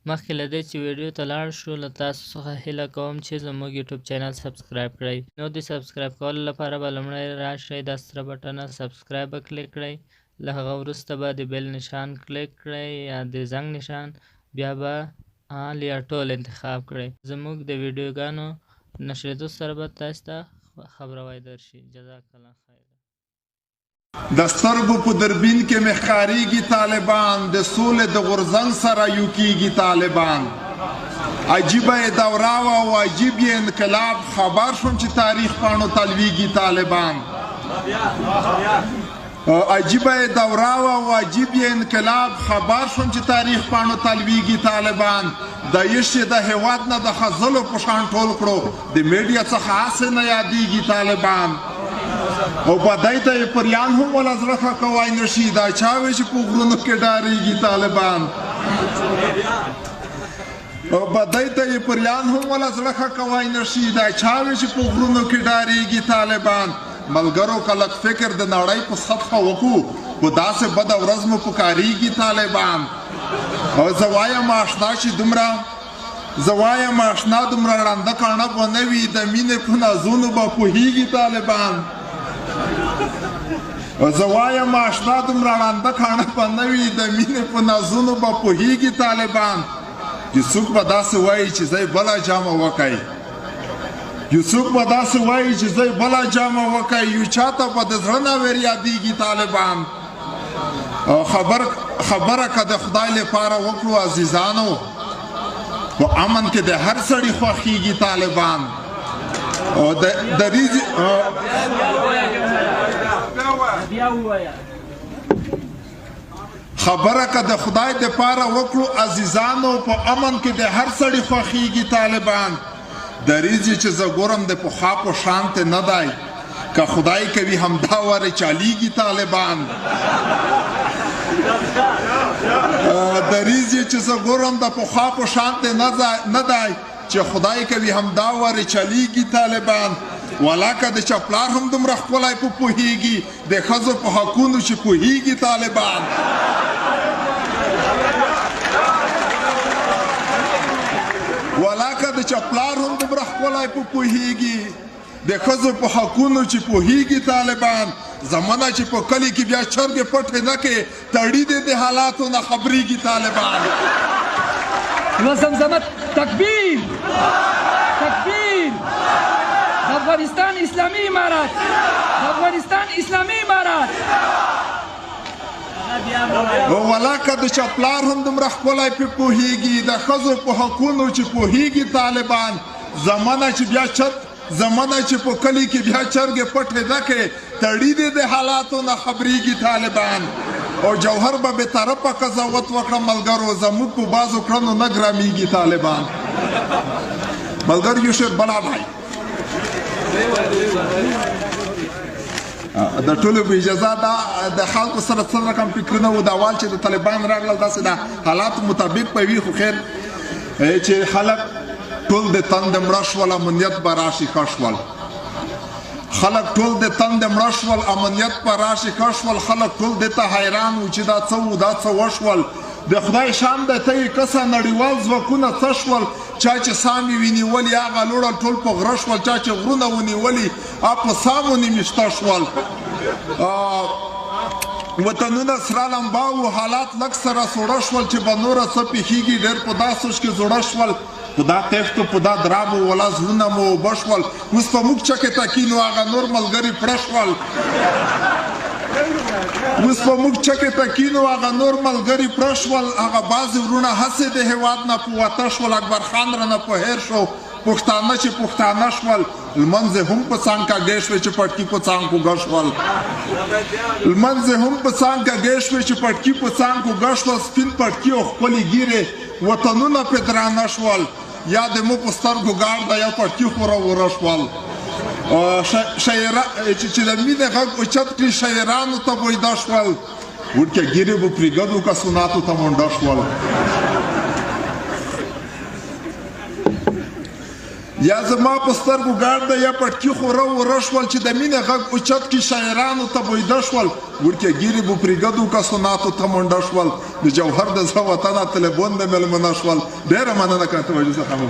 مخکې له دې چې ویډیو ته لاړ شو، له تاسو څخه هیله کوم چې زموږ یوټیوب چینل سبسکرایب کړئ. نو د سبسکرایب کولو لپاره به لومړی راشئ، دا سره بټنه سبسکرایب به کلیک کړئ، له هغه وروسته به د بیل نشان کلیک کړئ یا د زنګ نشان، بیا به آل یا ټول انتخاب کړئ. زموږ د ویډیوګانو نشرېدو سره به تاسو ته خبروی درشي. جزاک الله خیر. د سترګو په دربین کې مې ښکارېږي طالبان، د سولې د غورځنګ سره یو کېږي طالبان. عجیبه یې دوره وه او عجیب یې انقلاب، خبر شوم چې تاریخ پاڼو ته لوېږي طالبان. عجیبه یې دوره وه او عجیب یې انقلاب، خبر شوم چې تاریخ پاڼو ته لوېږي طالبان. د یش یې د هېواد نه د خزلو په شان ټول کړو، د میډیا څخه هسې نه یادېږي طالبان. او بدۍ ته یې پریان هم ولا زړه ښه کوی نه شي، دا چا وي چې په غرونو کې ډارېږي طالبان. او بدۍ ته یې پریان هم ولا زړه ښه کوی نه شي، دا چا وي چې په غرونو کې ډارېږي طالبان. ملګرو که لږ فکر د نړۍ په سطحه وکړو، په داسې بده ورځ مو پکارېږي طالبان. او زه وایم آشنا چې دومره، زه وایم آشنا دومره ړانده کاڼه به نه وي، د مینې په نازونو به پوهېږي طالبان. زه وایم آشنا دومره ړانده کاڼه به نه وي، د مینې په نازونو به پوهېږي طالبان. یو څوک به داسې وایي چې زه یې بله جامه وکړئ، یو څوک به داسې وایي چې زه یې بله جامه وکړئ، یو چا ته به د زړه نه وریادېږي طالبان. خبره که د خدای لپاره وکړو عزیزانو، په امن کې د هر سړي خوښېږي طالبان. او د دریځ خبره که د خدای دپاره وکړو عزیزانو، په امن کې د هر سړي خوښېږي طالبان. دریځ یې چې زه ګورم د پخوا په شان ته نه دی، که خدای کوي همدا وارې چالیږي طالبان. دریځ یې چې زه ګورم د پخوا په شان ته نه دی، چې خدای کوي همدا وارې چلیږي طالبان. ولاکه د چپلار هم دومره ښکلی په پوهېږي، د ښځو په حقونو چې پوهېږي طالبان. ولاکه د چپلار هم دومره ښکلی په پوهېږي، د ښځو په حقونو چې پوهېږي طالبان. زمنه چې په کلي کې بیا چرګې پټې نه کې، تړي دې د حالاتو نه خبرېږي طالبان. نو زمزمه تکبیر، تکبیر، د افغانستان اسلامي امارت، د افغانستان اسلامي امارت. ولاکه د چپلار هم دومره ښکلی پې پوهېږي، د ښځو په حقونو چې پوهېږي طالبان. زمنه چې بیا چت زمنه چې په کلي کې بیا چرګې پټې نه کې، تړي دې د حالاتو نه خبرېږي طالبان. او جوهر به بې طرفه قضاوت وکړه ملګرو، زموږ په بعضو کړنو نه ګرامېږي طالبان. ملګر یو شعر بلا دی د ټولو په اجازه، دا د خلکو سره څه رقم فکرونه وو، دا وال چې د طالبان راغلل داسې د حالاتو مطابق به وي، خو خیر چې خلک ټول د تندې مړه شول، امنیت به راشي ښه شول. خلک ټول د تندې مړه شول، امنیت به راشي ښه شول. خلک ټول دې ته حیران وو چې دا څه وو، دا څه وشول. د خدای شان دی ته یې کسه نړیوال ځواکونه څه شول. چا چې سامې ونیولي هغه لوړل ټول په غره شول، چا چې غرونه ونیولي هغه په سامو نیمشته شول. وطنونه سره لمبا وو، حالات لږ سره سوړه شول، چې به نوره څه پېښېږي ډېر په دا سوچ کې زوړه شول. په دا تېښتو په دا درابو ولا زړونه مو اوبه شول، اوس په موږ چکې ته کینو هغه نور ملګري پړه شول. اوس په موږ چکې ته کینو هغه نور ملګري پړه شول. هغه بعضې وروڼه هسې د هېواد نه په وته شول، اکبر خان رانه په هېر شو. پښتانه چې پښتانه شول، لمونځ یې هم په څنګ کږې شوې چې پټکي په څنګ کوږه شول. لمونځ یې هم په څنګ کږې شوې چې پټکي په څنګ کوږه شول. سپین پټکي او ښکلې ږیرې وطنونه پرې درانه شول، یا د مو په سترګو ګاډ ده یا پټکي خوره وره شول. چې د مینې غږ اوچت کړي شاعرانو ته بویده شول، وړکې ږیرې به پرېږدو که سناتو ته مونډه شول. یا زما په سترګو ګاډ ده یا پټکي خوره وره شول، چې د مینې غږ اوچت کړي شاعرانو ته بویده شول، وړکې ګیرې بو پرېږدو که سناتو ته مونډه شول، د جوهر د زړه وطنه تلبون د مېلمنه شول. ډېره مننه که توجه څخه مو.